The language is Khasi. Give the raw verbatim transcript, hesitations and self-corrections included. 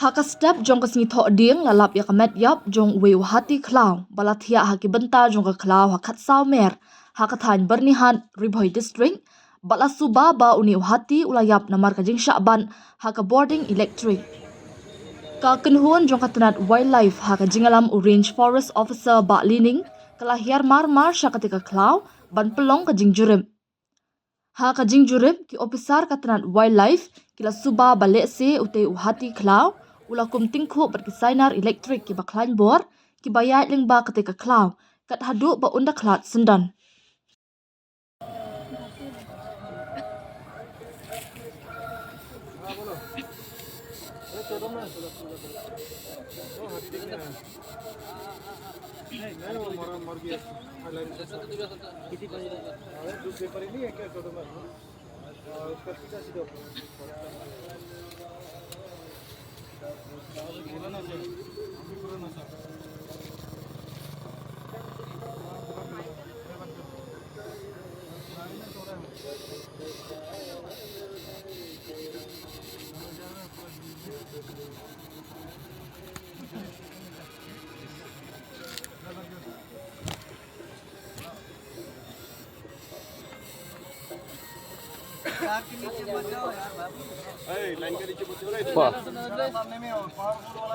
Ha ka step jong ka sngi Thohdieng la lap ïa ka met ïap jong uwei u hati khlaw ba la thiah ha ki bynta jong ka khlaw ha khatsaw mer ha ka thaiñ Byrnihat, Ri Bhoi District, bad la suba ba une u hati u la ïap namar ka jingshah bat ha ka bording elektrik. Ka kynhun jong ka tnat Wildlife ha ka jingïalam u Range Forest Officer Bah Lining ka la hiar mar mar sha katei ka khlaw ban pynlong ka jingjurip. Ha ka jingjurip, ki ophisar ka tnat Wildlife ki la suba ba lehse utei u hati khlaw u la kum tyngkhuh bad ki sainar elektrik kiba khlaiñ bor kiba ïaid lyngba katei ka khlaw kat haduh ba un da khlad syndon.